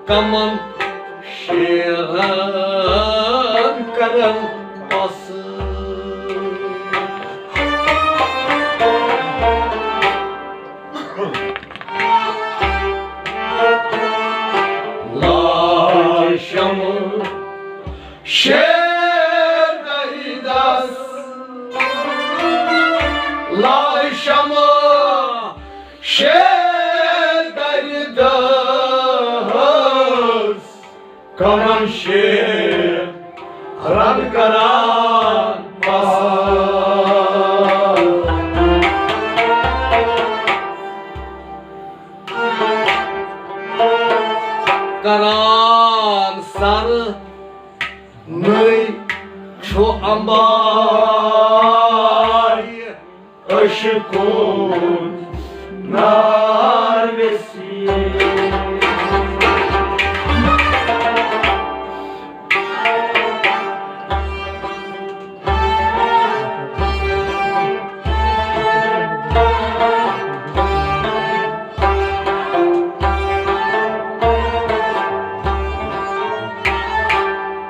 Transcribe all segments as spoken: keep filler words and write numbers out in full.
کمن شیرن کرن پسند۔ لاشم شیر دردس، لاشم شیر دردس، کمن شیر رد کران پسند۔ کران سر نٔے چھُ امبار عشقُک نار ویسی۔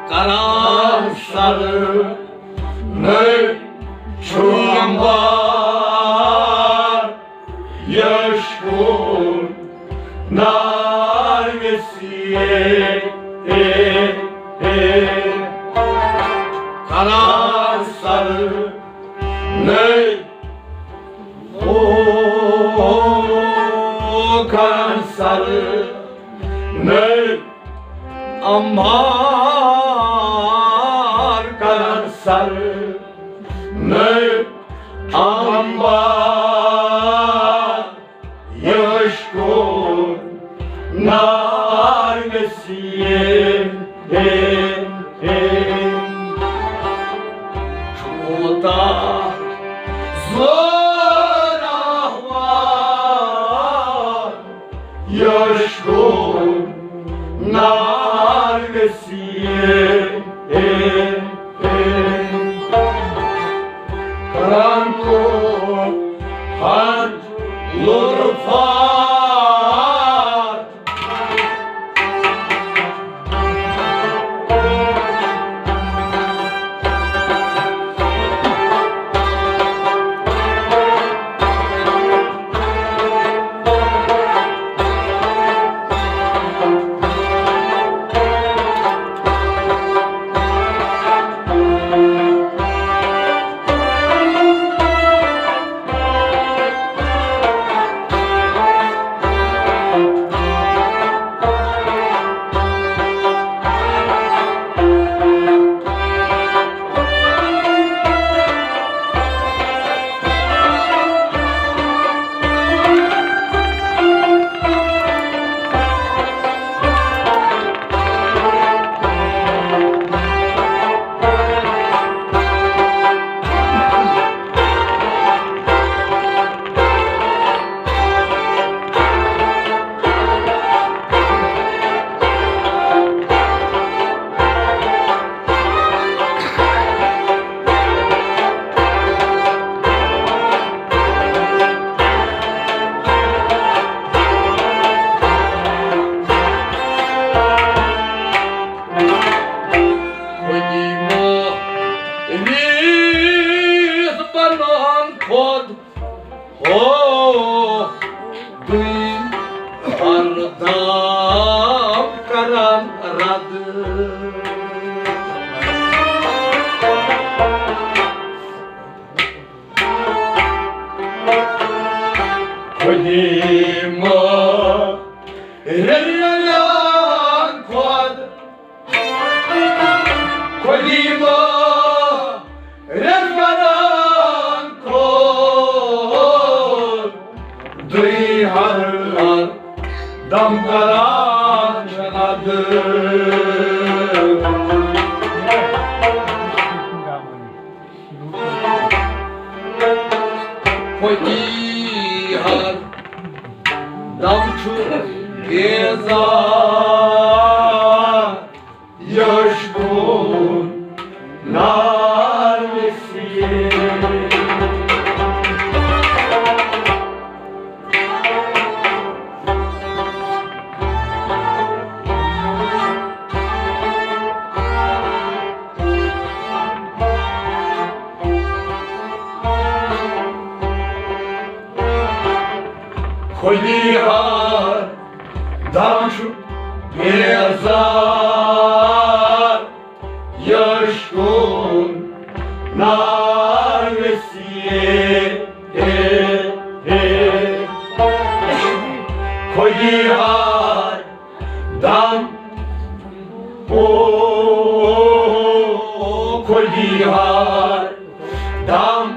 کران سر نٔے چھُ امبار عشقُک نار ویسی۔ کران سر نٔے، او، کران سر نٔے، امبار کران سر نٔے، امبار عشقُک نار ویسی۔ کوتاہ زوراور عشقُک نار ویسی۔ کران کو ہر لطفات۔ خودی ما ریس بنان خود ہو دوی ہر دام کران رد۔ خودی ما ریس بنان خود خودی ما ریس بنان خود دوی ہر دم کران رد۔ خودی ہر دم چھُ گیزان عشقُک نار ویسی۔ خۄدی ہر دم چھُ بیزار، یشکُن نار ویسیے۔ خۄدی ہر دم، او خۄدی ہر دم،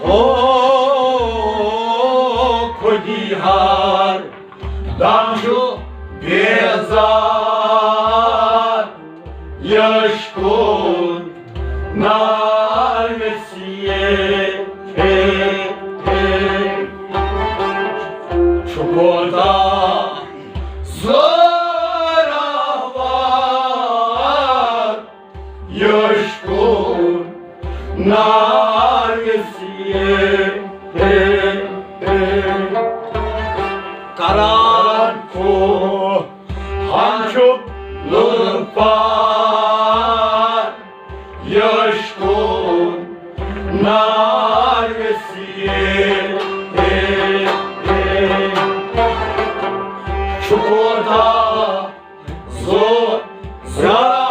او خۄدی ہر دم چھُ بیزار، یشکُن نار ویسیے۔ چھُ کوتاہ زوراوار، یشکُن نار ویسیے۔ کران کو ہن چھُ لُلہٕ پار، یشکُن نار ویسیے۔ چھُ کوتاہ زور زوراوار۔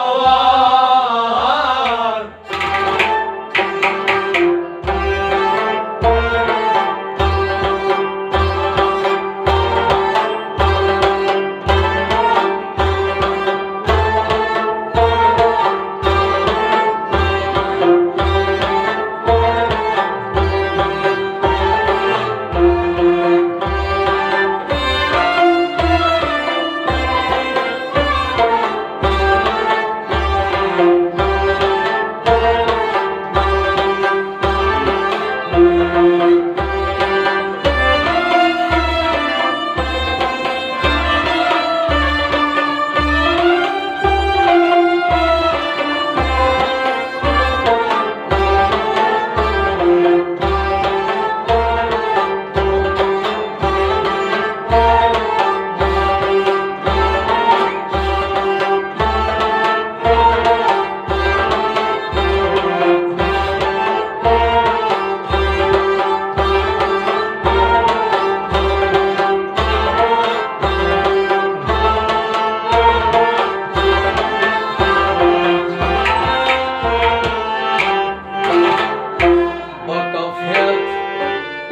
بکف ہیتھ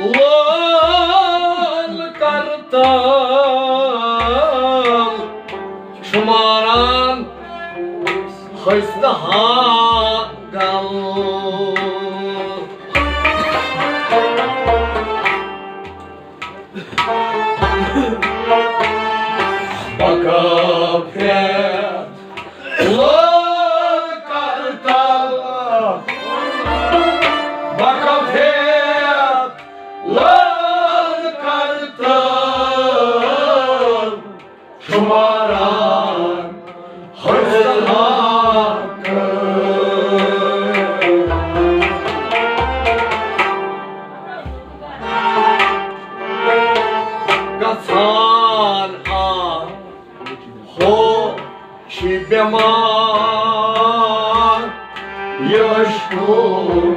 لٲل کرتل، شماران ہستہٕ ہاگل۔ بکف ہیتھ لٲل کرتل، بکف ہیتھ لٲل کرتل، شماران ہستہٕ ہاگل۔ گژھان آ ہو چھِ بٮ۪مار، یشکُن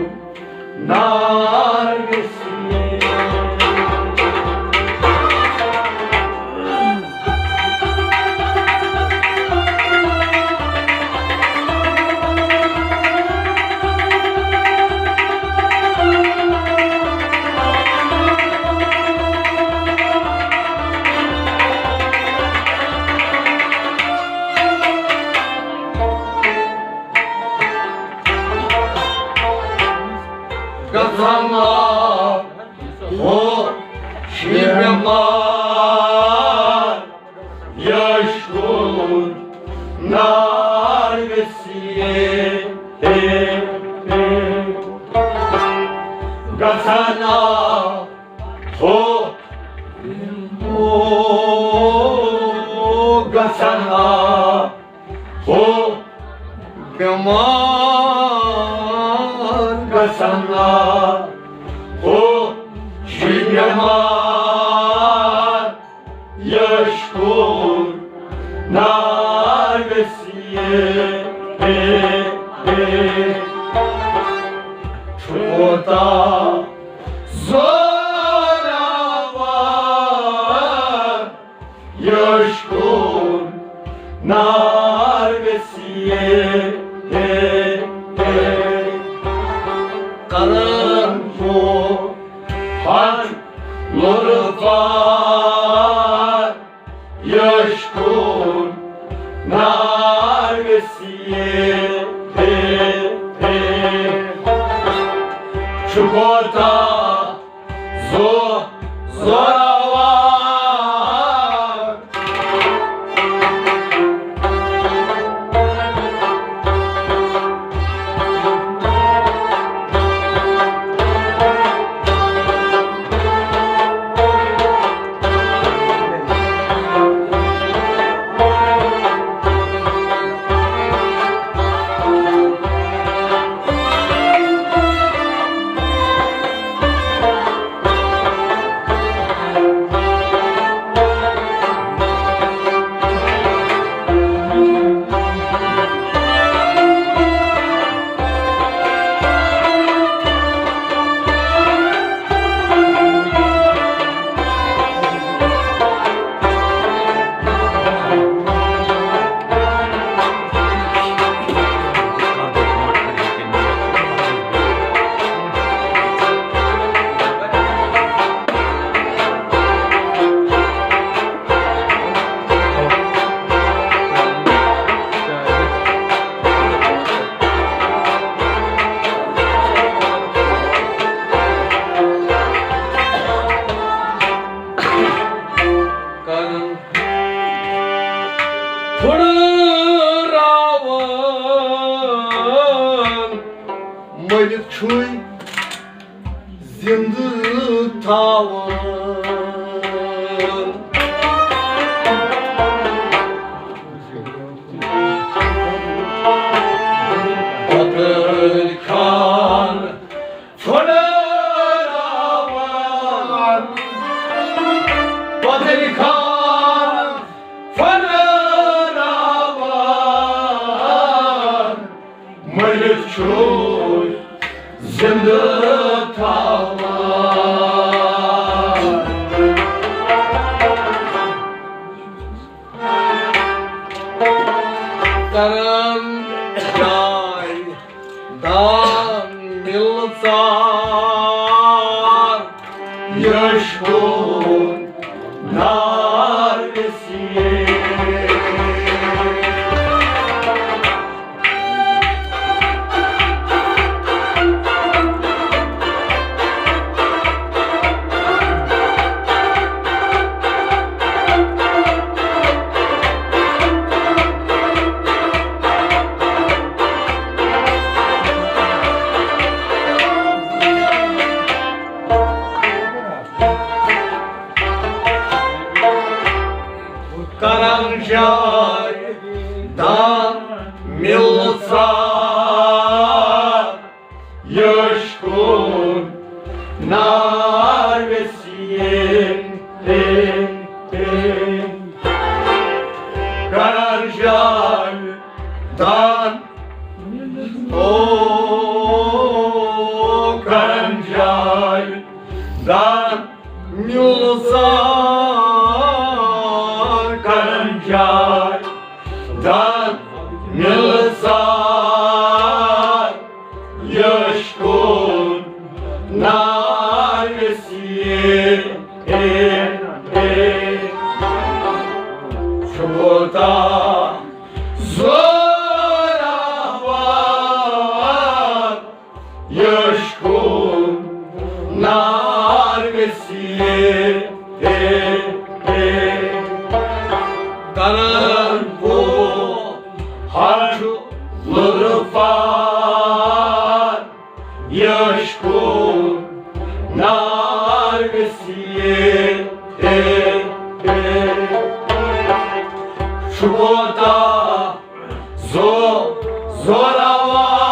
نار ویسیے۔ گژھان آ ہو چھِ بٮ۪مار، یشکُن نار ویسیے۔ گژھان آ ہو، او گژھان آ ہو، بٮ۪مار گژھان آ ہو، چھِ بٮ۪مار، یشکُن نار ویسیے۔ چھُ کوتاہ زوراوار، لُرفان یشکُن نار وسیل۔ چھُ کوتاہ زو-، زوراوار۔ کران پھُڑراوان مٔرِتھ چھُے زِندٕ تھاوان۔ پتٕرۍ خان پھُڑراوان، پتٕرۍ خان پھُڑراوان، مٔرِتھ چھُے زِندٕ تھاوان۔ کران جاے دان مِلژار، یشکُن نار وسیل۔ کران جاے دان مِلژار، یشکُن نار وسیل۔ کران جاے دان، او کران جاے دان مِلژار، کران جاے دان مِلژار، یشکُن نار وسیل۔ چھُ کوتاہ زوراوار، یشکُن نار وسیل۔ کران پھُڑراوان یشکُن نار وسیل۔ چھُ کوتاہ زو-، زوراوار۔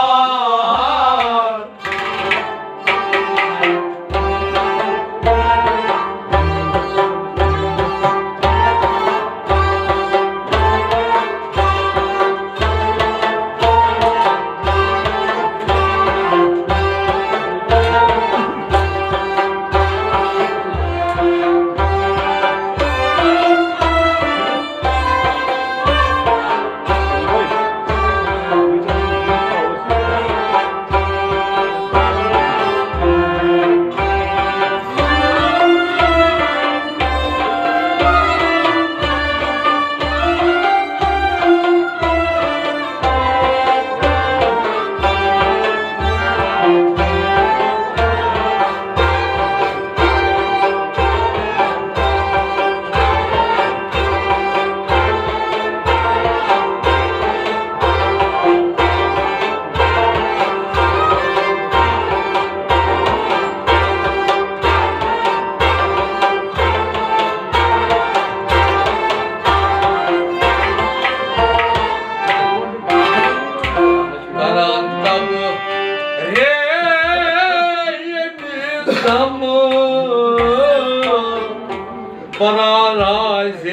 پران روزِ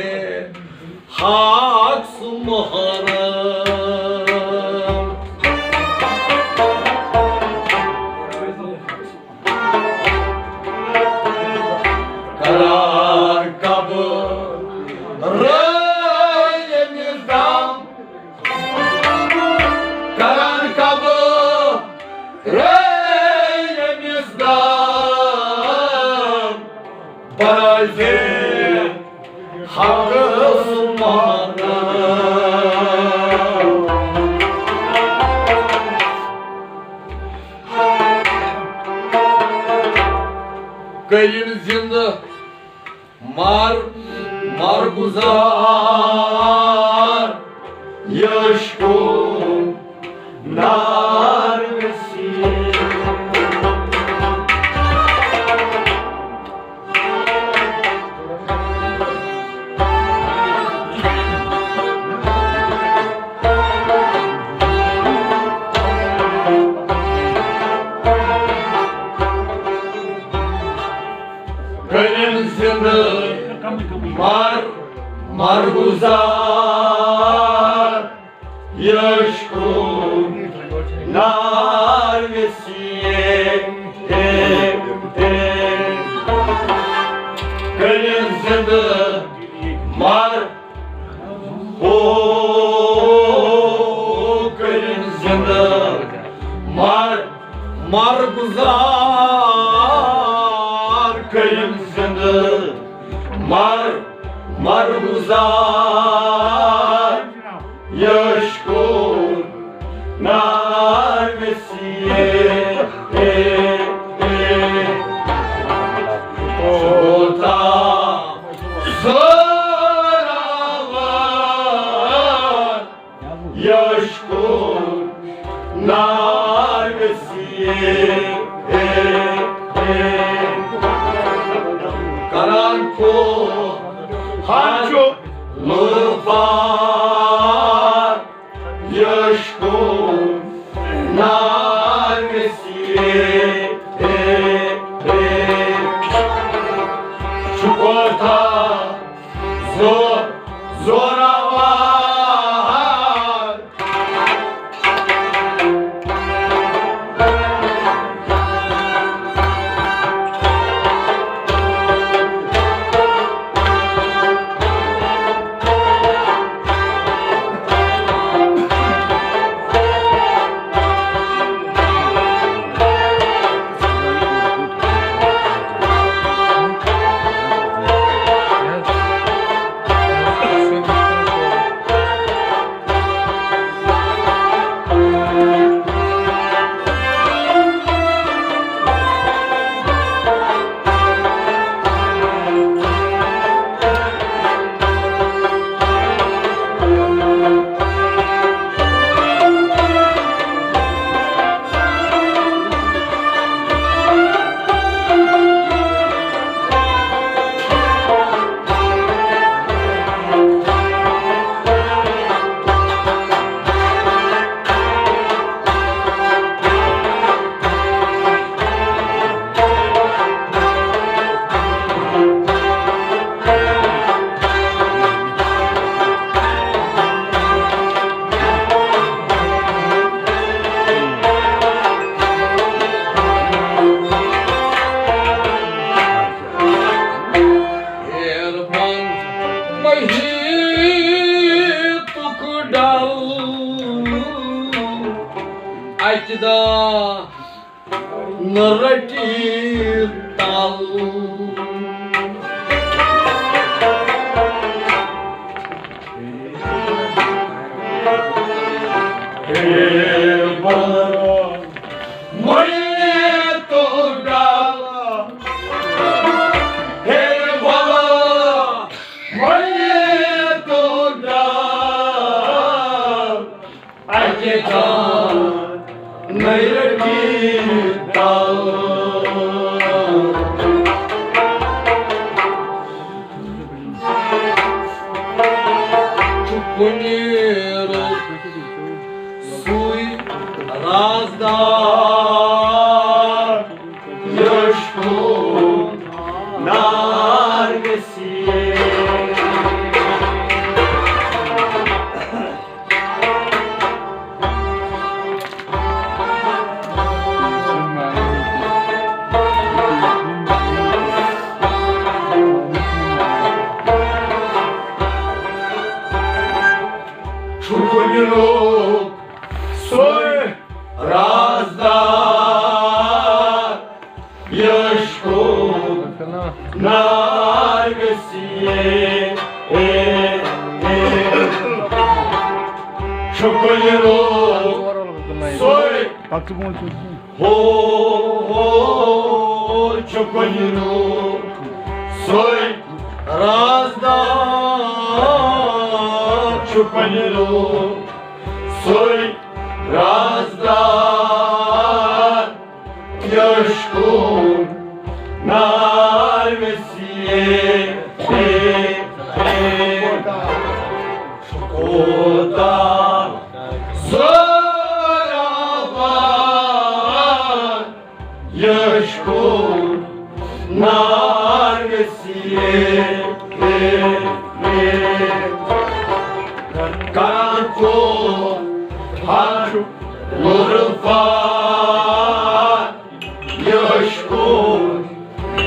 ہاک سُہ محرم۔ کران قبر ییٚمِس دم، کران قبر ییٚمِس دم، بروزِ حق سُہ محرم۔ کٔرِن زِندٕ مر، مر گُزار، یہِ عشقُک نار وسیع۔ کٔرِن زِندٕ مر، مر گُزار، یہِ عشقُک نار وسیع۔ کٔرِن زِندٕ مر، او، کٔرِن زِندٕ مر، مر گُزار، کٔرِن زِندٕ مر، مر گُزار، یہِ عشقُک نار وسیع۔ کوتاہ زوراور، یہِ عشقُک نار وسیع۔ کران کو ہنچو لوفار، یہِ عشقُک نار وسیع۔ چھُ کوتاہ زور، زوراوار۔ ہیربن محیطُک ڈل، اَکہِ دۄہ نہٕ رٔٹی تل۔ ہیربن محیطُک ڈل، ہیربن محیطُک ڈل، اَکہِ دۄہ نہٕ رٔٹی تل۔ چھُ کُنہِ رُت سُے رازدار، یہِ عشقُک نار۔ چھُ کُنہِ روٗپ سُے رازدار، یہِ عشقُک ناوِ سیے۔ چھُ کُنہِ روٗپ سُے ہو، ہو، چھُ کُنہِ روٗپ سُے رازدار، چھُ کُنہِ روٗپ سُے رازدار، یہِ عشقُک ناوِ سیے۔ کوتاہ زوراوار، یہِ عشقُک ناوِ سیے۔ کران کوتاہ زوراوار، یہِ عشقُک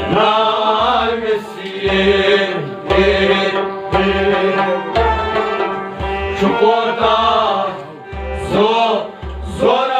ناوِ سیے۔ چھُ کوتاہ زو، زوراوار۔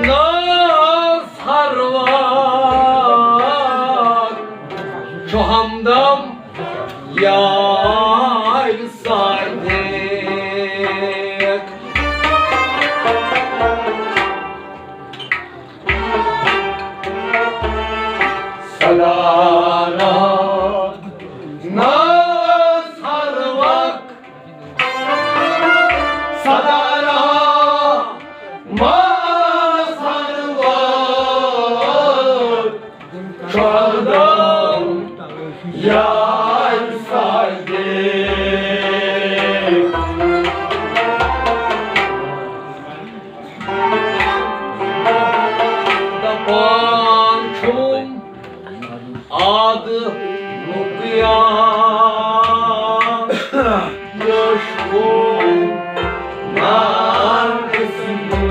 ناز ہر وقت چھُ ہمدم یار صادق۔ سدارا ناز ہر وقت، سدارا ماز ہر وقت، چھُ یار صادق۔ دپان چھُم آدٕ نُک یار، یہِ عشقُک ناوِ سیے۔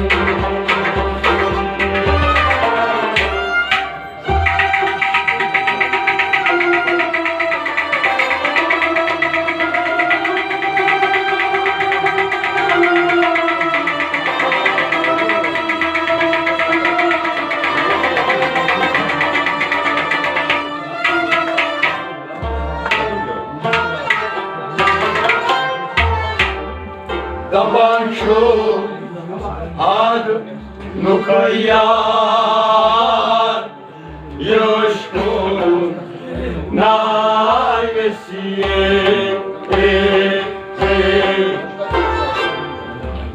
دپان چھُ آدٕ نُک یار، یہِ عشقُک ناوِ سیے۔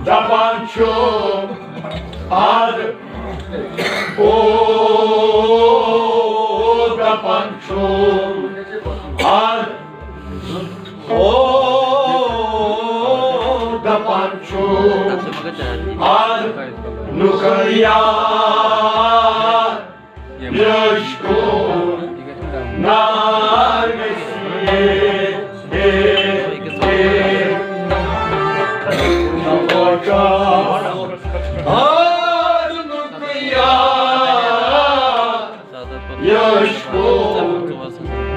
دپان چھُ آدٕ، او، دپان چھُ آدٕ، او، دپان چھُ آدٕ نُک یار، یہِ عشقُک ناو۔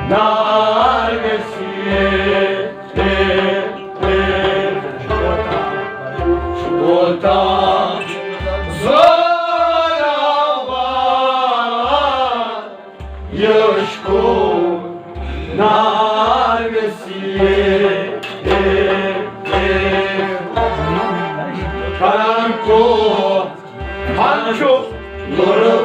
نار گژھِ یہِ، اے، اے، کوتاہ زوراوار، یہِ عشقو نار گژھِ یہِ، اے، اے، کران کو ہن چھُ لُرٕ